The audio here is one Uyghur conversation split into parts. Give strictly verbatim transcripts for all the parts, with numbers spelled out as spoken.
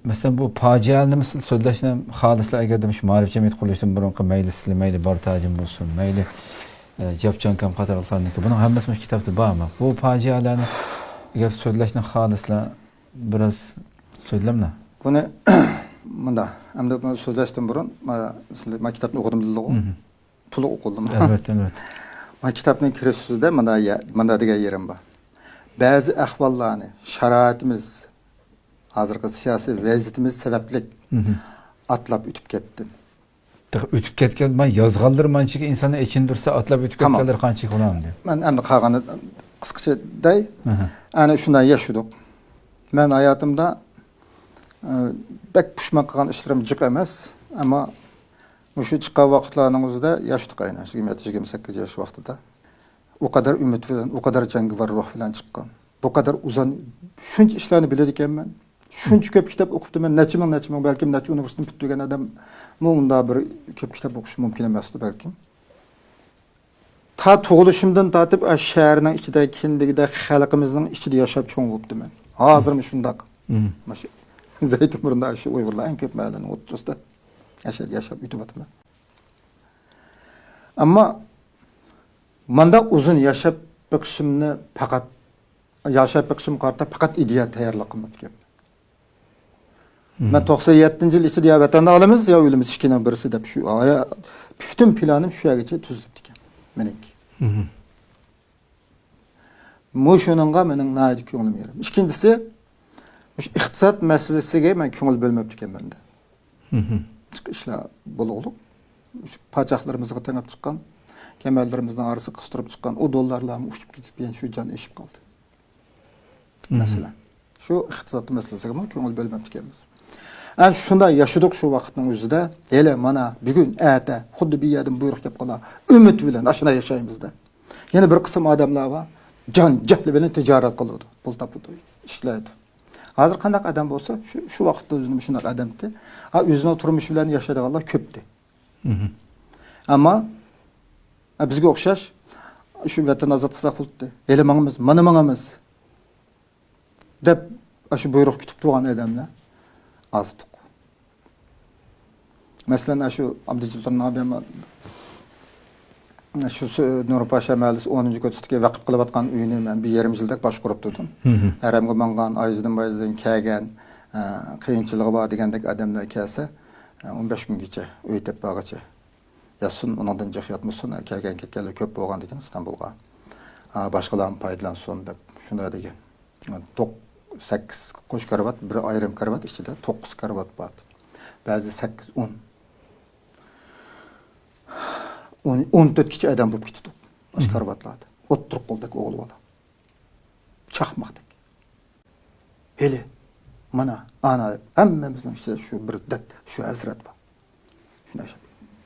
مەسىلەن، بۇ پاجىئەنى مەسىلەن سۆزلەشنى خالىسىلا، ئەگەردە مۇشۇ مائارىپ جەمئىيىتى قۇرۇلۇشىدىن بۇرۇنقى مەيلى سىلى، مەيلى بارتاجىم بولسۇن، مەيلى، ئە، جاپچانكام قاتارلىقلارنىڭكى، بۇنىڭ ھەممىسى مۇشۇ كىتابتا بارمۇ؟ بۇ پاجىئەلەرنى ئەگەر سۆزلەشنى خالىسىلا، بىراز سۆزلەملا. بۇنى مۇنداق، ئەمدى بۇنى سۆزلەشتىن بۇرۇن، ما-، مەسىلەن، ما كىتابنى ئوقۇدۇم دېدىغۇ. مھم. تولۇق ئوقۇدۇم. ئەلۋەتتە، ئەلۋەتتە. ما كىتابنىڭ كىرىش سۆزىدە مۇنداق يە-، مۇنداق دېگەن يېرىم بار. بەزى ئەھۋاللارنى، شارائىتىمىز، ھازىرقى سىياسىي ۋەزىيىتىمىز سەۋەبلىك مھم. ئاتلاپ ئۆتۈپ كەتتىم. تېخى ئۆتۈپ كەتكەن، مانا يازغانلىرى مانچىكى ئىنساننى ئېچىندۇرسا، ئاتلاپ ئۆتۈپ تامام. كەتكەنلىرى قانچىكى بولامدۇ؟ مەن ئەمدى قالغاننى قىسقىچە دەي. ئەھە. ئەنە شۇنداق ياشىدۇق. مەن ھاياتىمدا، ئە، بەك پۇشمان قىلغان ئىشلىرىم جىق ئەمەس. ئەمما مۇشۇ چىققان ۋاقىتلارنىڭ ئۆزىدە ياشىدۇق ئەينەن. يىگىرمە يەتتە، يىگىرمە سەككىز ياش ۋاقتىدا. ئۇ قەدەر ئۈمىد بىلەن، ئۇ قەدەر جەڭگىۋار روھ بىلەن چىققان. بۇ قەدەر ئۇزۇن، شۇنچە ئىشلارنى بىلىدىكەنمەن. شۇنچە كۆپ كىتاب ئوقۇپتىمەن، نەچچە مىڭ، نەچچە مىڭ، بەلكىم نەچچە ئۇنىۋېرسىتېتنى پۈتتۈرگەن ئادەممۇ ئۇنداق بىر كۆپ كىتاب ئوقۇشى مۇمكىن ئەمەستى بەلكىم. تا تۇغۇلۇشۇمدىن تارتىپ ئاشۇ شەھەرنىڭ ئىچىدە، كىندىكىدە، خەلقىمىزنىڭ ئىچىدە ياشاپ چوڭ بوپتىمەن. ھازىرمۇ شۇنداق. مم. مانا شۇ زەيتۇن بۇرنىدا شۇ ئۇيغۇرلار ئەڭ كۆپ مەھەللىنىڭ ئوتتۇرىسىدا ياشاپ، ياشاپ ئۆتۈۋاتىمەن. ئەمما مانداق ئۇزۇن ياشاپ بېقىشىمنى پەقەت، ياشاپ بېقىشىمغا قارىتا پەقەت ئىدىيە تەييارلىق قىلماپتىكەن. مم. مەن توقسان يەتتىنچى يىل ئىچىدە يا ۋەتەندە ئالىمىز، يا ئۆلىمىز، ئىككىنىڭ بىرسى دەپ شۇ ھايا-، پۈتۈن پىلانىم شۇ يەرگىچە تۈزۈلۈپتىكەن مېنىڭكى. مم. مۇشۇنىڭغا مېنىڭ ناھايىتى كۆڭلۈم يېرىم. ئىككىنچىسى، مۇشۇ ئىقتىساد مەسىلىسىگە مەن كۆڭۈل بۆلمەپتىكەنمەن دە. مم. باشقا ئىشلار بولغۇلۇق. شۇ پاچاقلىرىمىزغا تېڭىپ چىققان، كەمەرلىرىمىزنىڭ ئارىسىغا قىستۇرۇپ چىققان ئۇ دوللارلارمۇ ئۇچۇپ كېتىپ، يەنە شۇ جان ئېشىپ قالدى. مم. مەسىلەن، شۇ ئىقتىساد مەسىلىسىگىمۇ كۆڭۈل بۆلمەپتىكەنمىز. ئەنە شۇنداق ياشىدۇق شۇ ۋاقىتنىڭ ئۆزىدە. ھېلى مانا بۈگۈن، ئەتە خۇددى بىر يەردىن بۇيرۇق كېلىپ قالار ئۈمىد بىلەن ئاشۇنداق ياشايمىز-دە. يەنە بىر قىسىم ئادەملەر بار، جان جەھلى بىلەن تىجارەت قىلىدۇ، پۇل تاپىدۇ، ئىشلەيدۇ. ھازىر قانداق ئادەم بولسا، شۇ، شۇ ۋاقىتتا ئۆزىنى مۇشۇنداق ئادەمتى. ھا، ئۆزىنىڭ تۇرمۇشى بىلەن ياشايدىغانلار كۆپتى. مم. ئەمما، ھا، بىزگە ئوخشاش شۇ ۋەتەن ئازاد قىلساق بولاتتى. ھېلى ماڭىمىز، مانا ماڭىمىز دەپ، ئاشۇ بۇيرۇق كۈتۈپ تۇرغان ئادەملەر ئازدۇق. مەسىلەن، ئاشۇ ئابدۇجەببارنىڭ ئابىيام، شۇ سۆ-، نۇرپاشا مەھەللىسى ئونىنچى كوچىسىدىكى ۋەقىپ قىلىۋاتقان ئۆينى مەن بىر يېرىم يىلدەك باشقۇرۇپ تۇردۇم. مم. ھەرەمگە ماڭغان، ئايزىدىن بايزىدىن كەلگەن، ئە، قىيىنچىلىقى بار دېگەندەك ئادەملەر كەلسە، ئە، ئون بەش كۈنگىچە ئۆي تېپىپ بارغىچە ياتسۇن، ئۇنىڭدىن جىق ياتمىسۇن، كەلگەن كەتكەنلەر كۆپ بولغاندىكىن ئىستانبۇلغا، ئا، باشقىلارمۇ پايدىلانسۇن دەپ شۇنداق دېگەن. توق-، سەككىز قوش كارىۋات، بىر ئايرىم كارىۋات ئىچىدە توققۇز كارىۋات بار. بەزى سەككىز، ئون. ئون، ئون تۆتكىچە ئادەم بولۇپ كېتىدۇ. ئاشۇ كارىۋاتلاردا. ئوتتۇرا قولدەك ئوغۇل بالا. چاقماقتەك. ھېلى، مانا، ئانا، ھەممىمىزنىڭ ئىچىدە شۇ بىر دەرد، شۇ ھەسرەت بار. شۇنداق،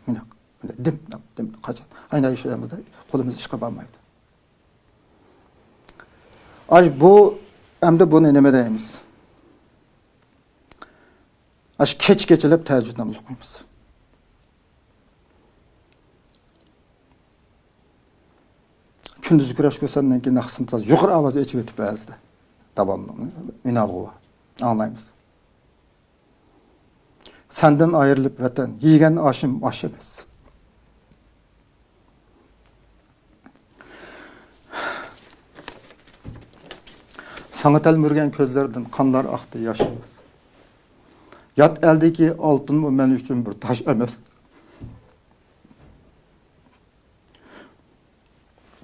مىناق، مىناق، دىم، دىم، قاچان؟ قايناق ياشايمىزدا قولىمىز ئىشقا بارمايدۇ. ئاي، بۇ، ئەمدى بۇنى نېمە دەيمىز؟ ئاشۇ كەچ كېچىلەپ تەھەججۇد نامىزى ئوقۇيمىز. كۈندۈزى كۈرەش كۆرسەمدىن كېيىن نەقىسىنى تاز يۇقىرى ئاۋازدا ئېچىۋېتىپ بەزىدە. داۋاملىق ئۈنئالغۇ بار. ئاڭلايمىز. سەندىن ئايرىلىپ ۋەتەن، يېگەن ئاشىم ئاش ئەمەس. ساڭا تەلمۈرگەن كۆزلەردىن قانلار ئاقتى، ياش ئەمەس. يات ئەلدىكى ئالتۇنمۇ مەن ئۈچۈن بىر تاش ئەمەس.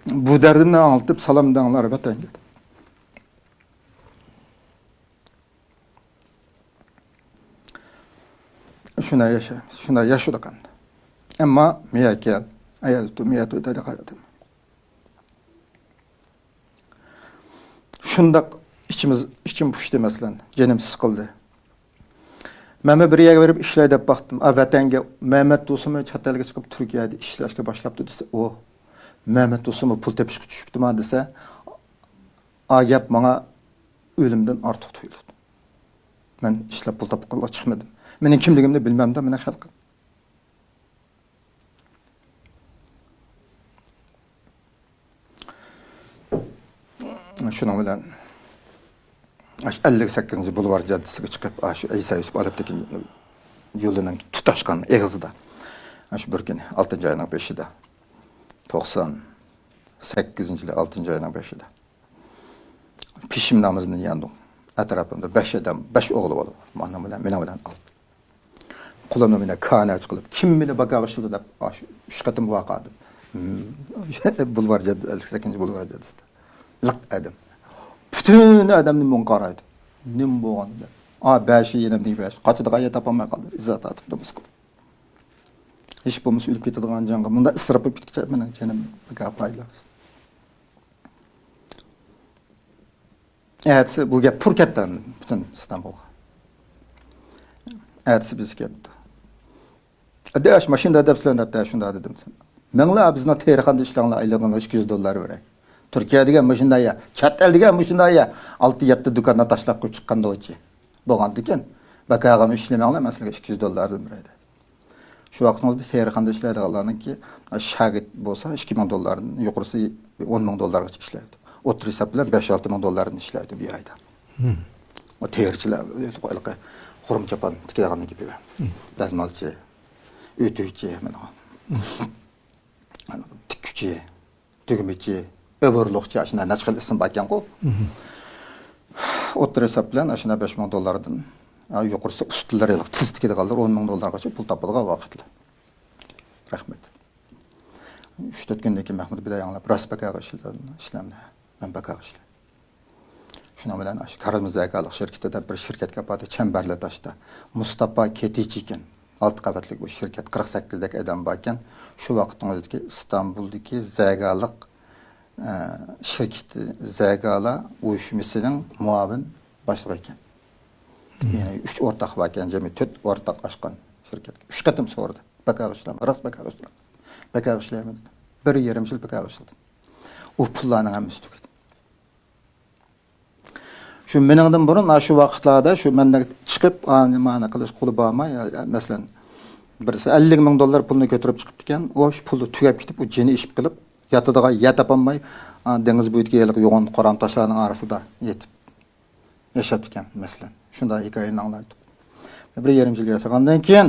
بۇ دەردىمنى ئاڭلىتىپ سالام دەڭلار ۋەتەنگە. شۇنداق ياشايمىز، شۇنداق ياشىدۇق ئەمدى. ئەمما مىيەكەل، ئەيەلتۇ مىيەتۇ دەيدۇ قايتىدىن. شۇنداق ئىچىمىز، ئىچىم پۇشتى مەسىلەن، جېنىم سىقىلدى. مەنمۇ بىر يەرگە بېرىپ ئىشلەي دەپ باقتىم. ئا، ۋەتەنگە مەمەت دوستۇممۇ چەت ئەلگە چىقىپ تۈركىيەدە ئىشلەشكە باشلاپتۇ دېسە، ئۇ، مەمەت دوستۇممۇ پۇل تېپىشقا چۈشۈپتىما دېسە، ئا گەپ ماڭا ئۆلۈمدىن ئارتۇق تۇيۇلىدۇ. مەن ئىشلەپ پۇل تاپقىلى چىقمىدىم. مېنىڭ كىملىكىمنى بىلمەمدۇ مېنىڭ خەلقىم. شۇنىڭ بىلەن ئاشۇ ئەللىك سەككىزىنچى بولۋار جاددىسىگە چىقىپ، ئاشۇ ئەيسا يۈسۈپ ئالپتېكىن يولىنىڭ تۇتاشقان ئېغىزىدا، ئاشۇ بىر كۈنى، ئالتىنچى ئاينىڭ بېشىدا، توقسان سەككىزىنچى يىلى ئالتىنچى ئاينىڭ بېشىدا پېشىم نامىزىنى ياندۇق. ئەتراپىمدا بەش ئادەم، بەش ئوغلى بالا، مانا بىلەن، مېنىڭ بىلەن ئالتە. قولۇمنى مېنى كاناچ قىلىپ، كىم مېنى باكاغا ئىشلىدى دەپ، ئاشۇ ئۈچ قېتىم ۋارقىرىدىم. بولۋار جاددىسى، ئەللىك سەككىزىنچى بولۋار جاددىسىدا. لىق ئادەم. پۈتۈن ئادەمنى مۇڭ قارايدۇ. نېمە بولغان دەپ. ئا، بەشى يېنىمدىكى بەشى. قاچىدىغان يەر تاپالماي قالدى. ئىززەت تارتىپ نومۇس قىلدى. ھېچ بولمىسا ئۆلۈپ كېتىدىغان جانغا مۇنداق ئىسراپ بولۇپ كېتىپچە مېنىڭ جېنىم بىكار پايدىلانسۇن. ئەتىسى بۇ گەپ پۇر كەتتى پۈتۈن ئىستانبۇلغا. ئەتىسى بىز كەپتۇ. ئەدە ئاشۇ ماشىنىدا دەپسىلەر دەپتۇ، شۇنداق دېدىم. مېڭىڭلار بىزنىڭ تېرىخانىدا ئىشلەڭلار، ئايلىقىڭلار ئىككى يۈز دوللار بېرەي. تۈركىيە دېگەن مۇشۇنداق يەر، چەت ئەل دېگەن مۇشۇنداق يەر، ئالتە يەتتە دۇكاننى تاشلاپ قويۇپ چىققان نوچى. بولغاندىكىن، باكاغا ئىشلىمەڭلار، مەن سىلەرگە ئىككى يۈز دوللاردىن بېرەي دېدى. شۇ ۋاقىتىڭىزدا تېرىخانىدا ئىشلەيدىغانلارنىڭكى شاگىرت بولسا ئىككى مىڭ دوللاردىن، يۇقىرىسى ئون مىڭ دوللارغىچە ئىشلەيدۇ. ئوتتۇرا ھېساب بىلەن بەش ئالتە مىڭ دوللاردىن ئىشلەيدۇ بىر ئايدا. ئۇ تېرىچىلەر، ھېلىقى خۇرۇم چاپان تىكىدىغاننىڭ گېپى بار. دەزمالچى، ئۆتۈكچى، مانا. تىككۈچى، تۈگمىچى، ئوبۇرلۇقچى، ئاشۇنداق نەچچە خىل ئىسىم باركەنغۇ. ئوتتۇرا ھېساب بىلەن ئاشۇنداق بەش مىڭ دوللاردىن، ھە، يۇقىرىسى ئۇستىلار، ھېلىقى تېز تىكىدىغانلار ئون مىڭ دوللارغىچە پۇل تاپىدىغان ۋاقىتلار. رەھمەت. ئۈچ تۆت كۈندىن كېيىن مەھمۇد بىدايەڭلەپ، راست باكاغا ئىشلەمدى؟ مەن باكاغا ئىشلەيمەن. شۇنىڭ بىلەن ئاشۇ كارىزما زەكالىق شىركىتى دەپ بىر شىركەتكە باردى، چەمبەرلى تاشتا. مۇستاپا كېتىچ ئىكەن. ئالتە قەۋەتلىك بۇ شىركەت، قىرىق سەككىزدەك ئادەم باركەن. شۇ ۋاقىتنىڭ ئۆزىدىكى ئىستانبۇلدىكى زەكالىق، ئە، شىركىتى، زەكالىق ئۇيۇشمىسىنىڭ مۇئاۋىن باشلىقى ئىكەن. يەنى ئۈچ ئورتاق باركەن، جەمئىي تۆت ئورتاق ئاچقان شىركەتكە. ئۈچ قېتىم سورىدى. باكاغا ئىشلەڭ، راست باكاغا ئىشلەڭ. باكاغا ئىشلەيمەن دېدى. بىر يېرىم يىل باكاغا ئىشلىدىم. ئۇ پۇللارنىڭ ھەممىسى تۈگىدى. شۇ مېنىڭدىن بۇرۇن، شۇ ۋاقىتلاردا شۇ مەندەك چىقىپ، ئانى مانى قىلىش قولى بارماي، مەسىلەن، بىرسى ئەللىك مىڭ دوللار پۇلنى كۆتۈرۈپ چىقىپتىكەن، ئۇ شۇ پۇلى تۈگەپ كېتىپ، ئۇ جېنى ئېشىپ قېلىپ، ياتىدىغان يەر تاپالماي، دېڭىز بويىدىكى ھېلىقى يوغان قورام تاشلارنىڭ ئارىسىدا يېتىپ ياشاپتىكەن، مەسىلەن. شۇنداق ھېكايىنى ئاڭلايتتۇق. بىر يېرىم يىل ياشىغاندىن كېيىن،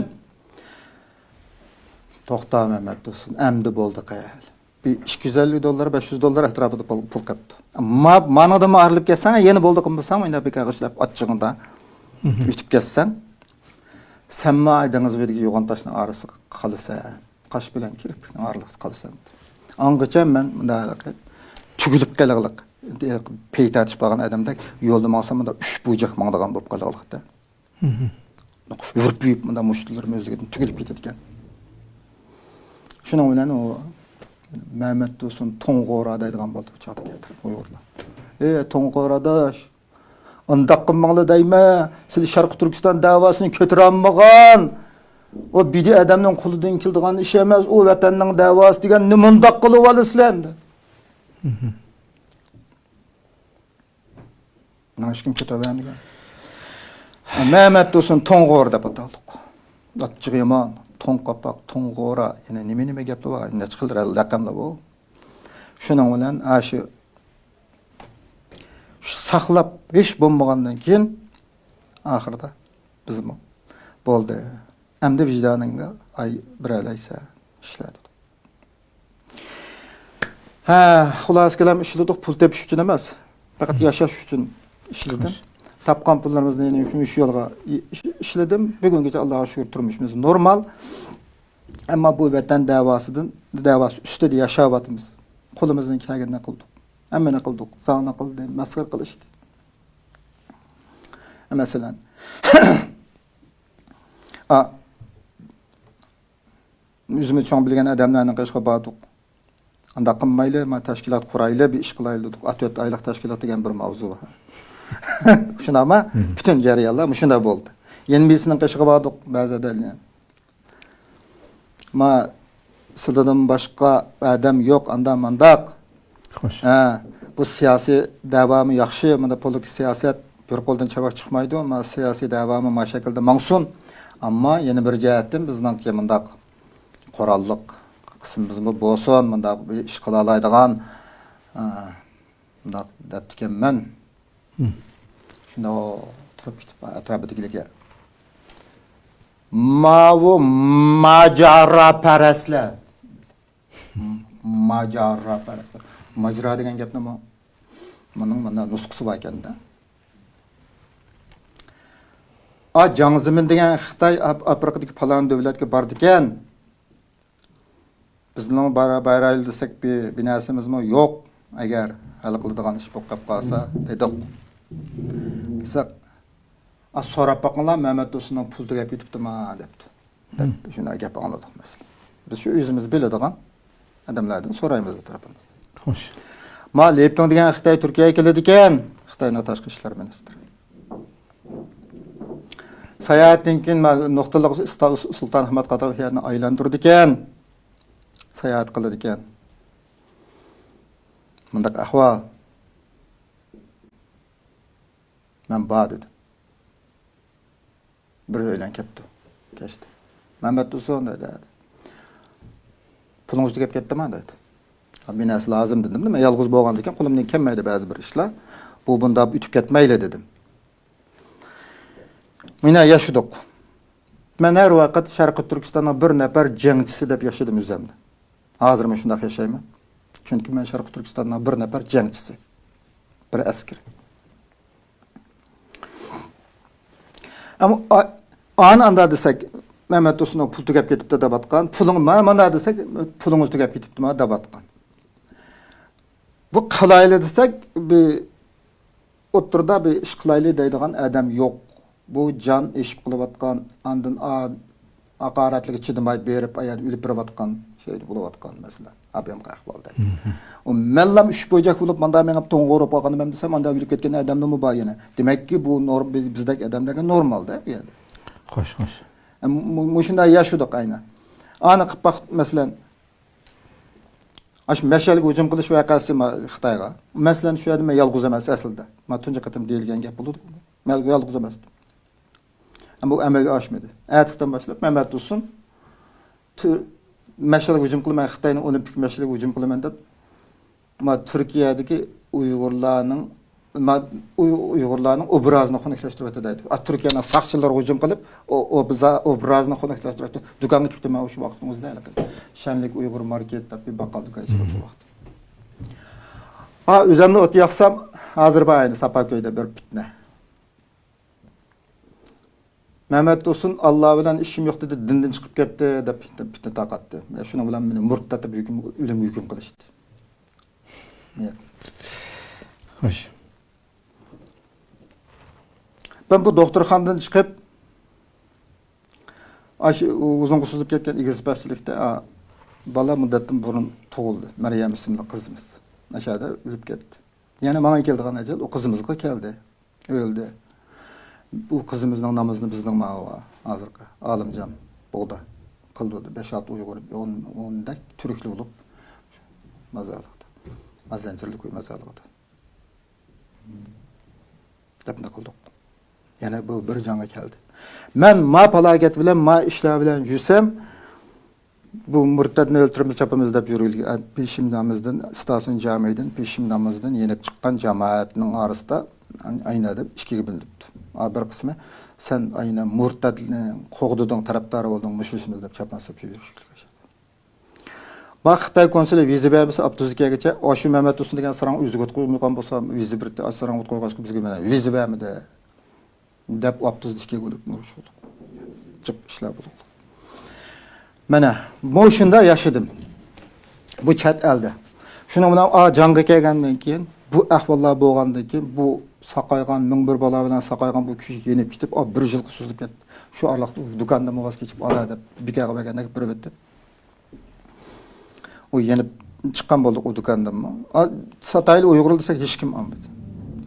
توختا مەمەت تۇرسۇن، ئەمدى بولدى قېل. بىر ئىككى يۈز ئەللىك دوللار، بەش يۈز دوللار ئەتراپىدا پۇل، پۇل قاپتۇ. ما-، مانىڭدىنمۇ ئايرىلىپ كەتسەڭ، يەنە بولدى قىلمىساڭ، مانا بىكارغا ئىشلەپ ئاچچىقىڭدا ئۆتۈپ كەتسەڭ، سەنمۇ ئاي دېڭىز بويىدىكى يوغان تاشنىڭ ئارىسىغا قالىسەن. قاش بىلەن كىرپىكنىڭ ئارىلىقىدا قالىسەن. ئاڭغىچە مەن مۇنداق تۈگۈلۈپ قېلىغلىق، پەي تارتىشىپ قالغان ئادەمدەك يولدا ماڭسام، مۇنداق ئۈچ بۇرجەك ماڭىدىغان بولۇپ قالىغلىقتا. ھۈرپىيىپ، مۇنداق مۇشتلىرىم ئۆزلۈكىدىن تۈگۈلۈپ كېتىدىكەن. شۇنىڭ بىلەن ئۇ مەمەت تۇرسۇن توڭغورا دەيدىغان بولدى بۇ چاغدا كەلتۈرۈپ ئۇيغۇرلار. ئى، توڭغورا ئاداش، ئۇنداق قىلماڭلار دەيمەن، سىلەر شەرقىي تۈركىستان دەۋاسىنى كۆتۈرەلمىغان، ئۇ بىدىئە ئادەمنىڭ قولىدىن كېلىدىغان ئىش ئەمەس، ئۇ ۋەتەننىڭ دەۋاسى دېگەننى مۇنداق قىلىۋالىسىلەر. مانا ھېچكىم كۆتۈرەلمىگەن. مەمەت تۇرسۇن توڭغورا دەپ ئاتالدۇق. ئاچچىقى يامان، توڭ قاپاق، توڭغورا، يەنە نېمە-نېمە گەپلەر بار، نەچچە خىل لەقەملەر بۇ. شۇنىڭ بىلەن ئاشۇ ساقلاپ ھېچ بولمىغاندىن كېيىن، ئاخىرىدا بىزمۇ بولدى، ئەمدى ۋىجدانىڭغا ئاي بېرەلەيسەن، ئىشلە دېدۇق. ھە، خۇلاسە كالام ئىشلىدۇق، پۇل تېپىش ئۈچۈن ئەمەس، پەقەت ياشاش ئۈچۈن ئىشلىدىم. تاپقان پۇللىرىمىزنى يەنە شۇ، شۇ يولغا ئىش-، ئىشلىدىم. بۈگۈنگىچە ئاللاغا شۈكۈر تۇرمۇشىمىز نورمال. ئەمما بۇ ۋەتەن دەۋاسىدىن، دەۋاسى ئۈستىدە ياشاۋاتىمىز. قولىمىزدىن كەلگىنىنى قىلدۇق. ھەممىنى قىلدۇق. زاڭنى قىلدى، مەسخىرە قىلىشتى. مەسىلەن، ئا، ئۆزىمىز چوڭ بىلگەن ئادەملەرنىڭ قېشىغا باردۇق. ئانداق قىلمايلى، ما تەشكىلات قۇرايلى، بىر ئىش قىلايلى دېدۇق. ئا، تۆت ئايلىق تەشكىلات دېگەن بىر ماۋزۇ بار. شۇنداقمۇ؟ پۈتۈن جەريانلار مۇشۇنداق بولدى. يەنە بىرسىنىڭ قېشىغا باردۇق، بەزى ئادەملەر. ما سىلىدىن باشقا ئادەم يوق، ئاندا مانداق. خوش. ھە، بۇ سىياسىي دەۋامۇ ياخشى، مۇنداق پولىتىك سىياسەت بىر قولدىن چاۋاك چىقمايدۇ. ما سىياسىي دەۋامۇ ما شەكىلدە ماڭسۇن. ئەمما يەنە بىر جەھەتتىن بىزنىڭكى مۇنداق قوراللىق قىسمىمىزمۇ بولسۇن، مۇنداق بىر ئىش قىلالايدىغان، ھە، مۇنداق دەپتىكەنمەن. مم. شۇ نو، تۇرۇپ كېتىپ ئەتراپىدىكىلەرگە، ماۋۇ ماجاراپەرەسلەر. ماجاراپەرەسلەر. ماجرا دېگەن گەپنىمۇ، مۇنىڭ مانا نۇسخىسى بار ئىكەن-دە. ئا، جاڭ زېمىن دېگەن خىتاي ئاپ-، ئافرىقىدىكى پالان دۆلەتكە بارىدىكەن. بىزنىڭ بار-، بارايلى دېسەك بىر، بىر نەرسىمىزمۇ يوق. ئەگەر ھەل قىلىدىغان ئىش بولۇپ قېلىپ قالسا دېدۇق. دېسەك، «ئا، سوراپ باقىڭلار، مەمەت تۇرسۇننىڭ پۇلى تۈگەپ كېتىپتىما؟» دەپتۇ. دەپ شۇنداق گەپ ئاڭلىدۇق مەسىلەن. بىز شۇ ئۆزىمىز بىلىدىغان ئادەملەردىن سورايمىز ئەتراپىمىزدا. خوش. ما لېپتۇڭ دېگەن خىتاي تۈركىيەگە كېلىدىكەن. خىتاينىڭ تاشقى ئىشلار مىنىستىرى. ساياھەتتىن كېيىن ما نۇقتىلىق ئۇستا-، سۇلتان ئەھمەد قاتارلىق يەرنى ئايلاندۇرىدىكەن. ساياھەت قىلىدىكەن. مۇنداق ئەھۋال. مەن بار دېدىم. بىر ئۆيلەن كەپتۇ. كەچتە. مەمەت تۇرسۇن دېدى. پۇلىڭىز تۈگەپ كەتتىما دېدى. مېنى ئەسلى لازىم دېدىم. مەن يالغۇز بولغاندىكىن قولۇمدىن كەلمەيدۇ بەزى بىر ئىشلار. بۇ بۇنداق ئۆتۈپ كەتمەيلى دېدىم. مانا ياشىدۇق. مەن ھەر ۋاقىت شەرقىي تۈركىستاننىڭ بىر نەپەر جەڭچىسى دەپ ياشىدىم ئۆزۈمنى. ھازىرمۇ شۇنداق ياشايمەن. چۈنكى مەن شەرقىي تۈركىستاننىڭ بىر نەپەر جەڭچىسى. بىر ئەسكىرى. ئەمما ئا-، ئانى ئاندا دېسەك، مەمەت تۇرسۇننىڭ پۇل تۈگەپ كېتىپتۇ دەۋاتقان. پۇلۇڭ ما-، مانا دېسەك، پۇلىڭىز تۈگەپ كېتىپتۇما دەۋاتقان. بۇ قىلايلى دېسەك، بىر ئوتتۇرىدا بىر ئىش قىلايلى دەيدىغان ئادەم يوق. بۇ جان ئېشىپ قېلىۋاتقان، ئاندىن ئا-، ھاقارەتلىككە چىدىماي بېرىپ، ئايال ئۆلۈپ بېرىۋاتقان، شەھىدى بولۇۋاتقان مەسىلە. ئابىيامقى ئەھۋالدا. ئۇ مەنلا ئۈچ بويجاك بولۇپ، ماندا مېڭىپ توڭغۇرۇپ قالغىنىم دېسەم، ماندا ئۆلۈپ كەتكەن ئادەملىرىمۇ بار يەنە. دېمەككى، بۇ نور-، بىز-، بىزدەك ئادەملەرگە نورمالدا بۇ يەردە. خوش، خوش. ئە، مۇ-، مۇشۇنداق ياشىدۇق ئەينەن. ئانى قىلىپ باق، مەسىلەن، ئاشۇ مەشئەلگە ھۇجۇم قىلىش ۋەقەسى ما-، خىتايغا. مەسىلەن، شۇ يەردە مەن يالغۇز ئەمەس ئەسلىدە. ما تۇنجى قېتىم دېيىلگەن گەپ بولىدۇ. مەن يالغۇز ئەمەستىم. ئەمما بۇ ئەمەلگە ئاشمىدى. ئەتىسىدىن باشلاپ مەمەت تۇرسۇن تۈر-، مەشئەلگە ھۇجۇم قىلىمەن، خىتاينىڭ ئولىمپىك مەشئىلىگە ھۇجۇم قىلىمەن دەپ، ما تۈركىيەدىكى ئۇيغۇرلارنىڭ، ما ئۇي-، ئۇيغۇرلارنىڭ ئوبرازىنى خۇنۈكلەشتۈرۈۋەتتى دەيدۇ. ئا، تۈركىيەنىڭ ساقچىلىرى ھۇجۇم قىلىپ، ئۇ ئوبزا-، ئوبرازىنى خۇنۈكلەشتۈرۈۋەتتى. دۇكانغا كېتىپتىمەن شۇ ۋاقىتنىڭ ئۆزىدە ھېلىقى شەنلىك ئۇيغۇر ماركېت دەپ بىر باققال دۇكان ئېچىلغان شۇ ۋاقىت. ھا، ئۆزۈمنى ئوت ياقسام، ھازىر بار ئەينى ساپاكۆيدە بىر پىتنە. مەمەت تۇرسۇن، «ئاللا بىلەن ئىشىم يوق» دېدى، دىندىن چىقىپ كەتتى دەپ پىتنە، پىتنە تارقاتتى. شۇنىڭ بىلەن مېنى مۇرتەت دەپ ھۆكۈم، ئۆلۈمگە ھۆكۈم قىلىشتى. خوش. مەن بۇ دوختۇرخانىدىن چىقىپ، ئاشۇ ئۇزۇنغا سوزۇلۇپ كەتكەن ئېگىز پەسچىلىكتە، ئا، بالا مۇددەتتىن بۇرۇن تۇغۇلدى. مەريەم ئىسىملىك قىزىمىز. ئاشۇ يەردە ئۆلۈپ كەتتى. يەنە ماڭا كېلىدىغان ئەجەل ئۇ قىزىمىزغا كەلدى. ئۆلدى. بۇ قىزىمىزنىڭ نامىزىنى بىزنىڭ ماۋۇ ھازىرقى ئالىمجان بۇغدا قىلدۇردى. بەش-ئالتە ئۇيغۇر، ئون، ئوندەك تۈركلى بولۇپ مازارلىقتا. مازەنچىرلىك ئۆي مازارلىقىدا دەپنە قىلدۇق. يەنە بۇ بىر جانغا كەلدى. مەن ما پالاكەت بىلەن، ما ئىشلار بىلەن يۈرسەم، بۇ مۇرتەتنى ئۆلتۈرىمىز، چاپىمىز دەپ يۈرگىلى، پېشىمدامىزدىن، ئىستاسىون جامىدىن پېشىمدامىزدىن يېنىپ چىققان جامائەتنىڭ ئارىسىدا ئاينا دەپ ئىككىگە بۆلۈنۈپتۇ. بىر قىسمى، «سەن ئاينا مۇرتەتنى قوغدىدىڭ، تەرەپدارى بولدۇڭ، مۇشۇ ئىشىمىز» دەپ چاپان سەپ يۈرۈشكە باشلىدى. ما خىتاي كونسۇلى ۋىزا بەرمىسە ئاپتوبۇستا كەلگۈچە، ئاشۇ مەمەت تۇرسۇن دېگەن ساراڭ ئۆزىگە ئوت قويمىغان بولسا، ۋىزا بىر ساراڭ ئوت قويغاچقا بىزگە مانا ۋىزا بەرمىدى دەپ ئاپتوبۇستا ئىككىگە بۆلۈپ ئۇرۇشۇۋالدۇق. جىق ئىشلار بولدى. مانا مۇشۇنداق ياشىدىم بۇ چەت ئەلدە. شۇنىڭ بىلەن ئا جاڭغا كەلگەندىن كېيىن، بۇ ئەھۋاللار بولغاندىن كېيىن، بۇ ساقايغان، مىڭ بىر بالا بىلەن ساقايغان بۇ كۈچ يېنىپ كېتىپ، ئا، بىر يىلغا سوزۇلۇپ كەتتى. شۇ ئارىلىقتا دۇكاندىن ۋاز كېچىپ ئالا دەپ بىكارغا بەرگەندەك بېرىۋەتتىم. ئۇ يېنىپ چىققان بولدۇق ئۇ دۇكاندىنمۇ. ئا، ساتايلى ئۇيغۇرلار دېسەك ھېچكىم ئالمىدى.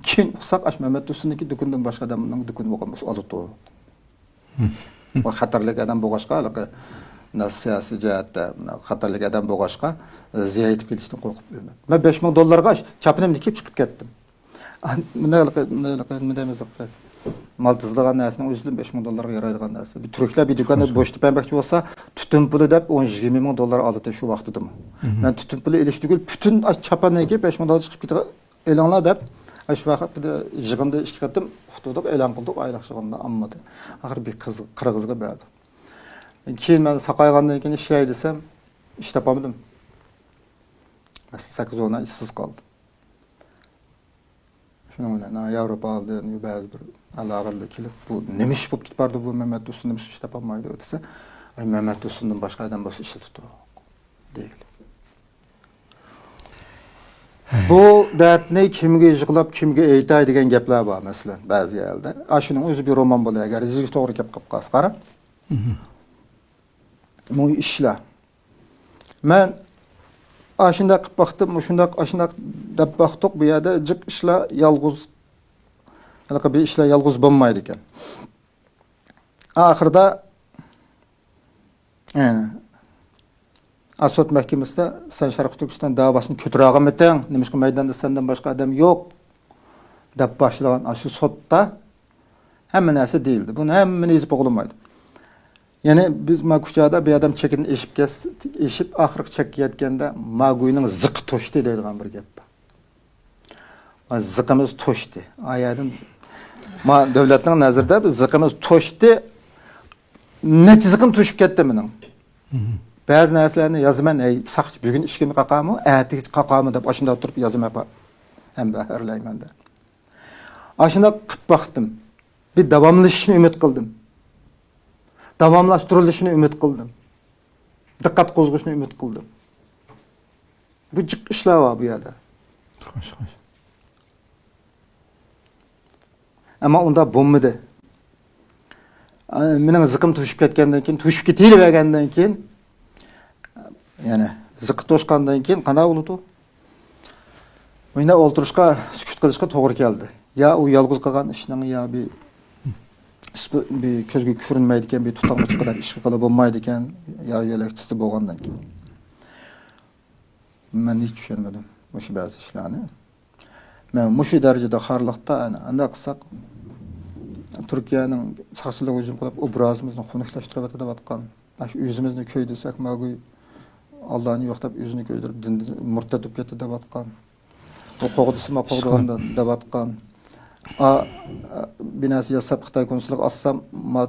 كېيىن ئۇقساق، ئاش مەمەت تۇرسۇننىڭكى دۇكىنىدىن باشقا ئادەمنىڭ دۇكىنى بولغان بولسا ئالىدۇ. ئۇ خەتەرلىك ئادەم بولغاچقا، ھېلىقى، مۇنداق سىياسىي جەھەتتە، مۇنداق خەتەرلىك ئادەم بولغاچقا، زىيان يېتىپ كېلىشتىن قورقۇپ ئۆلمەم. مەن بەش مىڭ دوللارغا ئاش-، چاپىنىمنى كىيىپ چىقىپ كەتتىم. مۇنداق، مۇنداق، نېمە دەيمىز، مال تىزىدىغان نەرسىنىڭ ئۆزىدىن بەش مىڭ دوللارغا يارايدىغان نەرسە. بىر تۈركلەر بىر دۇكاننى بوشىتىپ بەرمەكچى بولسا، تۈتۈن پۇلى دەپ ئون يىگىرمە مىڭ دوللار ئالاتتى شۇ ۋاقتىدىمۇ. مەن تۈتۈن پۇلى ئېلىش تۈگۈل، پۈتۈن چاپاننى كىيىپ، بەش مىڭ دوللار چىقىپ كېتىدىغان ئېلىڭلار دەپ، ئاشۇ ۋاقىتتا يىغىندا ئىككى قېتىم ئۇقتۇردۇق، ئېلان قىلدۇق، ئايلىق يىغىندا ئاممىدا. ئاخىرى بىر قىز-، قىرغىزغا بەردۇق. كېيىن مەن ساقايغاندىن كېيىن ئىشلەي دېسەم، ئىش تاپالمىدىم. مەسىلەن، سەككىز ئون ئاي ئىشسىز قالدىم. شۇنىڭ بىلەن، ھە، ياۋروپادىن بەزى بىر ئالاقىدىن كېلىپ، بۇ نېمە ئىش بولۇپ كېتىپ بارىدۇ بۇ مەمەت تۇرسۇن، نېمە ئىش تاپالمايدۇ دېسە، ئاي، مەمەت تۇرسۇندىن باشقا ئادەم بولسا ئىشلىتىدۇ دەيدۇ. بۇ دەردنى كىمگە يىغلاپ، كىمگە ئېيتاي دېگەن گەپلەر بار، مەسىلەن، بەزى يەردە. ئا، شۇنىڭ ئۆزى بىر رومان بولىدۇ، ئەگەر يېزىشكە توغرا كەپ قالسا، قارا. مۇشۇ ئىشلار. مەن ئاشۇنداق قىلىپ باقتىم، مۇشۇنداق، ئاشۇنداق دەپ باقتۇق. بۇ يەردە جىق ئىشلار يالغۇز، ھېلىقى بىر ئىشلار يالغۇز بولمايدىكەن. ئاخىرىدا، يەنى، سوت مەھكىمىسىدە سەن شەرقىي تۈركىستان دەۋاسىنى كۆتۈرەلمىدىڭ، نېمىشقا مەيداندا سەندىن باشقا ئادەم يوق دەپ باشلىغان ئاشۇ سوتتا ھەممە نەرسە دېيىلدى. بۇنى ھەممىنى يېزىپ بولغىلى بولمايدۇ. يەنى بىز ما كۇچادا بىر ئادەم چېكىنى ئېشىپ كەتسە، ئېشىپ ئاخىرقى چەككە يەتكەندە، ما گۇينىڭ زىقى توشتى دەيدىغان بىر گەپ بار. ما زىقىمىز توشتى. ئا يەردىن ما دۆلەتنىڭ نەزىرىدە بىز زىقىمىز توشتى، نەچچە زىقىم توشۇپ كەتتى مېنىڭ. بەزى نەرسىلەرنى يازىمەن، ھەي، ساقچى بۈگۈن ئىشىكىمنى قاقامۇ، ئەتىگە قاقامۇ دەپ ئاشۇنداق تۇرۇپ يازىمەن، ھەم بەھرىلەيمەن دەپ. ئاشۇنداق قىلىپ باقتىم. بىر داۋاملىشىشىنى ئۈمىد قىلدىم. داۋاملاشتۇرۇلۇشىنى ئۈمىد قىلدىم. دىققەت قوزغىشىنى ئۈمىد قىلدىم. بۇ جىق ئىشلار بار بۇ يەردە. خوش، خوش. ئەمما ئۇنداق بولمىدى. ئە، مېنىڭ زىقىم توشۇپ كەتكەندىن كېيىن، توشۇپ كېتىۋەرگەندىن كېيىن، يەنى زىقى توشقاندىن كېيىن قانداق بولىدۇ؟ مۇنداق ئولتۇرۇشقا، سۈكۈت قىلىشقا توغرا كەلدى. يا ئۇ يالغۇز قىلغان ئىشنىڭ، يا بىر، بىر كۆزگە كۆرۈنمەيدىكەن، بىر تۇتانغۇچ قىلغان ئىش قىلغىلى بولمايدىكەن، يا يۆلەكچىسى بولغاندىن كېيىن. مەن ھېچ چۈشەنمىدىم مۇشۇ بەزى ئىشلارنى. مەن مۇشۇ دەرىجىدە خارلىقتا، ئەنە، ئانداق قىلساق، تۈركىيەنىڭ ساقچىلىرى ھۇجۇم قىلىپ، ئوبرازىمىزنى خۇنۈكلەشتۈرۈۋاتىدۇ دەۋاتقان. ئاشۇ ئۆزىمىزنى كۆي دېسەك، ماگۇي ئاللانى يوق دەپ ئۆزىنى كۆيدۈرۈپ، دىندىن مۇرتەت بولۇپ كەتتى دەۋاتقان. بۇ قوغدىسىما قوغدىغان دەۋاتقان. ئا، بىناسى ياساپ خىتاي كونسۇلىغا ئاتسام، ما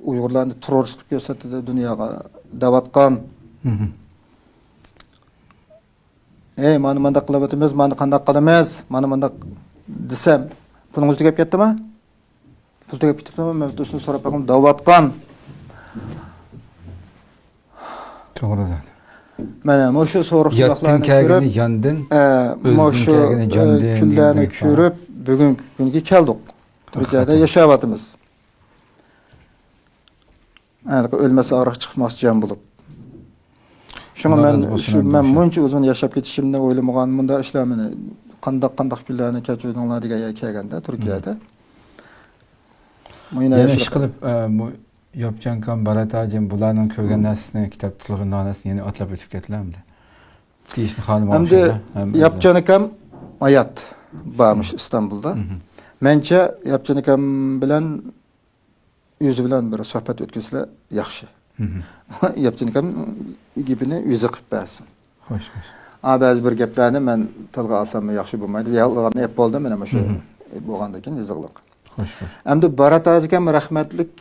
ئۇيغۇرلارنى تېررورىست قىلىپ كۆرسەتتى دۇنياغا دەۋاتقان. ئەي، مانا مانداق قىلىۋاتىمىز، مانا قانداق قىلىمىز، مانا مانداق دېسەم، پۇلىڭىز تۈگەپ كەتتىما؟ پۇل تۈگەپ كېتىپتىما؟ مەن ئۇسۇلنى سوراپ باققىن دەۋاتقان. توغرا زادى. مانا مۇشۇ سورۇق ياتتىن سوراقلارنى كەلگىنى كۆرۈپ، ياندىن، ئە، ئۆزدىن مۇشۇ، كەلگىنى ئە، جاندىن، كۈنلەرنى دېگەن گەپ بار. كۆرۈپ، بۈگۈنكى كۈنگە كەلدۇق. تۈركىيەدە ھەقىقەتەن. ياشاۋاتىمىز. ھېلىقى ئۆلمەس ئاغرىق چىقماس جان بولۇپ. شۇڭا ئاللا مەن رازى بولسۇن، شۇ، ئەمدى مەن شۇ. مۇنچە ئۇزۇن ياشاپ كېتىشىمنى ئويلىمىغان، مۇنداق ئىشلار مېنى قانداق، قانداق كۈنلەرنى كەچۈردۈڭلار دېگەن يەرگە كەلگەندە، تۈركىيەدە. مم. مۇ يەنە يەنە ئىش ئىشلىق قىلىپ، ئە، بۇ ياپچانكام، بارات ھاجىم بۇلارنىڭ كۆرگەن مم. نەرسىسىنى، كىتاب تىللىغان نەرسىسىنى يەنە ئاتلاپ ئۆتۈپ كەتتىلە ئەمدى. دېيىشنى خالىمىغان ئەمدى ئوخشايدۇ. ھەممە ياپچانكام ھايات بارمىش ئىستانبۇلدا. مم. مەنچە ياپچانكام بىلەن ئۆزى بىلەن بىر سۆھبەت ئۆتكۈزسىلە ياخشى. مم. ياپچانكام گېپىنى ئۆزى قىلىپ بەرسۇن. خوش، خوش. ئا، بەزى بىر گەپلەرنى مەن تىلغا ئالساممۇ ياخشى بولمايدۇ. يالغاننى ئەپ بولدى، مانا مۇشۇ مم. بولغاندىن كېيىن يېزىقلىق. خوش، خوش. ئەمدى بارات ھاجىكەم رەھمەتلىك.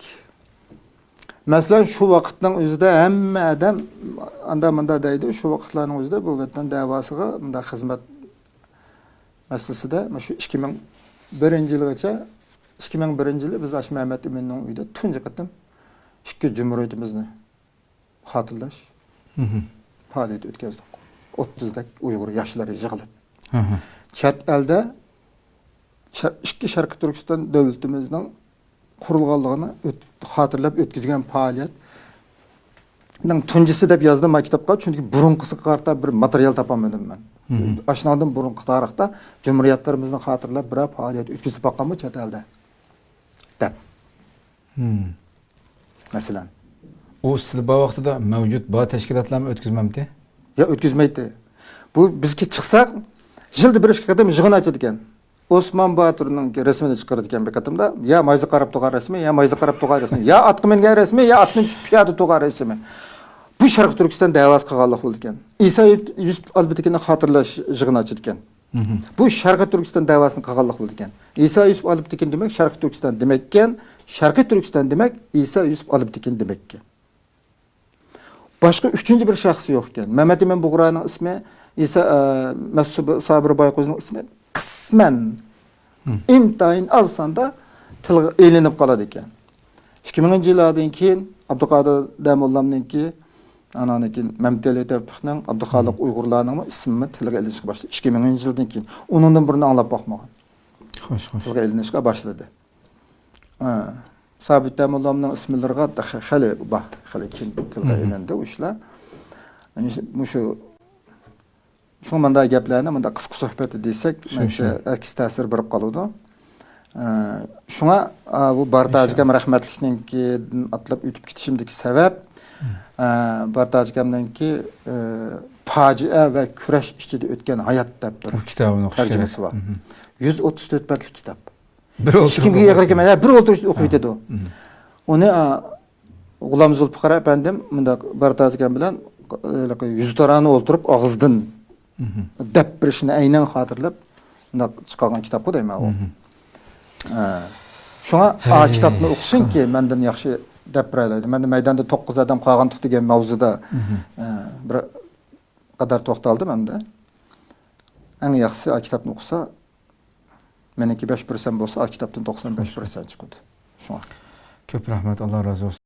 مەسىلەن، شۇ ۋاقىتنىڭ ئۆزىدە ھەممە ئادەم ئاندا مۇندا دەيدۇ، شۇ ۋاقىتلارنىڭ ئۆزىدە بۇ ۋەتەن دەۋاسىغا مۇنداق خىزمەت مەسىلىسىدە، مۇشۇ ئىككى مىڭ بىرىنچى يىلغىچە، ئىككى مىڭ بىرىنچى يىلى بىز ئاشۇ مەمەت ئىمىننىڭ ئۆيىدە تۇنجى قېتىم ئىككى جۇمھۇرىيىتىمىزنى خاتىرىلەش مم. پائالىيىتى ئۆتكۈزدۇق. ئوتتۇزدەك ئۇيغۇر ياشلىرى يىغىلىپ. مم. چەت ئەلدە شە-، ئىككى شەرقىي تۈركىستان دۆلىتىمىزنىڭ قۇرۇلغانلىقىنى ئۆت-، خاتىرىلەپ ئۆتكۈزگەن پائالىيەتنىڭ تۇنجىسى دەپ يازدىم مەن كىتابقا، چۈنكى بۇرۇنقىسىغا قارىتا بىر ماتېرىيال تاپالمىدىم مەن. مم. ئاشۇنىڭدىن بۇرۇنقى تارىختا جۇمھۇرىيەتلىرىمىزنى خاتىرىلەپ بىرەر پائالىيەت ئۆتكۈزۈپ باققانمۇ چەت ئەلدە؟ دەپ. مم. مەسىلەن. ئۇ سىلى بار ۋاقتىدا مەۋجۇت بار تەشكىلاتلارمۇ ئۆتكۈزمەمتى؟ يا، ئۆتكۈزمەيتتى. بۇ بىزگە چىقساق، يىلدا بىر ئىككى قېتىم يىغىن ئاچىدىكەن. ئوسمان باتۇرنىڭ رەسىمىنى چىقىرىدىكەن بىر قېتىمدا. يا مايزا قاراپ تۇرغان رەسىمى، يا مايزا قاراپ تۇرغان رەسىمى، يا ئاتقا مىنگەن رەسىمى، يا ئاتتىن چۈشۈپ پىيادە تۇرغان رەسىمى. بۇ شەرقىي تۈركىستان دەۋاسى قىلغانلىق بولىدىكەن. ئىسا يۈسۈپ ئالبىتىكىنى خاتىرىلەش يىغىنى ئاچىدىكەن. بۇ شەرقىي تۈركىستان دەۋاسىنى قىلغانلىق بولىدىكەن. ئىسا يۈسۈپ ئالپتېكىن دېمەك شەرقىي تۈركىستان دېمەككەن، شەرقىي تۈركىستان دېمەك ئىسا يۈسۈپ ئالپتېكىن دېمەككەن. باشقا ئۈچىنچى بىر شەخس يوق ئىكەن. مەمەت ئىمىن بۇغراينىڭ ئىسمى، ئىسا، ئە، مەسۇب سابىر بايقۇزنىڭ ئىسمى قىسمەن، ئىنتايىن ئاز ساندا تىلغا ئېلىنىپ قالىدىكەن. ئىككى مىڭىنچى يىللاردىن كېيىن ئابدۇقادىر دەموللامنىڭكى، ئانان كېيىن مەمتىلى تەۋپىقنىڭ، ئابدۇخالىق ئۇيغۇرلارنىڭمۇ ئىسمى تىلغا ئېلىنىشقا باشلىدى. ئىككى مىڭىنچى يىلدىن كېيىن ئۇنىڭدىن بۇرۇن ئاڭلاپ باقمىغان. خوش، خوش. تىلغا ئېلىنىشقا باشلىدى. ھە. سابىت دەموللامنىڭ ئىسىملىرىغا خېلى بار، خېلى كېيىن تىلغا ئېلىندى ئۇ ئىشلار. يەنى مۇشۇ، شۇڭا مۇنداق گەپلەرنى مۇنداق قىسقا سۆھبەتتە دېسەك، شۇ، مەنچە شۇ. ئەكس تەسىر بېرىپ قالىدۇ. ئە، شۇڭا، ئا، بۇ بارتاج ئاكام رەھمەتلىكنىڭكىدىن ئاتلاپ ئۆتۈپ كېتىشىمدىكى سەۋەب، ئە، بارتاج ئاكامنىڭكى، ئە، پاجىئە ۋە كۈرەش ئىچىدە ئۆتكەن ھايات دەپ بىر بۇ كىتابىنى ئوقۇش تەرجىمىسى كېرەك. بار. يۈز ئوتتۇز تۆت بەتلىك كىتاب. بىر ھېچكىمگە ئېغىر كەلمەيدۇ. ھە، بىر ئولتۇرۇشتا ئوقۇپ كېتىدۇ. ئۇنى، ئا، غۇلام زۇلپىقار ئەپەندىم مۇنداق بارتاج ئاكام بىلەن، ھېلىقى يۈزتارانە ئولتۇرۇپ ئاغزىدىن دەپ بېرىشىنى ئەينەن خاتىرىلەپ مۇنداق چىقارغان كىتابقۇ دەيمەن ئۇ. ھە. شۇڭا ئا كىتابنى ئوقۇسۇنكى مەندىن ياخشى دەپ بېرەلەيدۇ. مەن مەيداندا توققۇز ئادەم قالغانتۇق دېگەن ماۋزۇدا، ئە، بىر قەدەر توختالدىم ئەمدى. ئەڭ ياخشىسى ئا كىتابنى ئوقۇسا، مېنىڭكى بەش پىرسەنت بولسا، ئا كىتابتىن توقسان بەش پىرسەنت چىقىدۇ. شۇڭا. كۆپ رەھمەت، ئاللا رازى بولسۇن.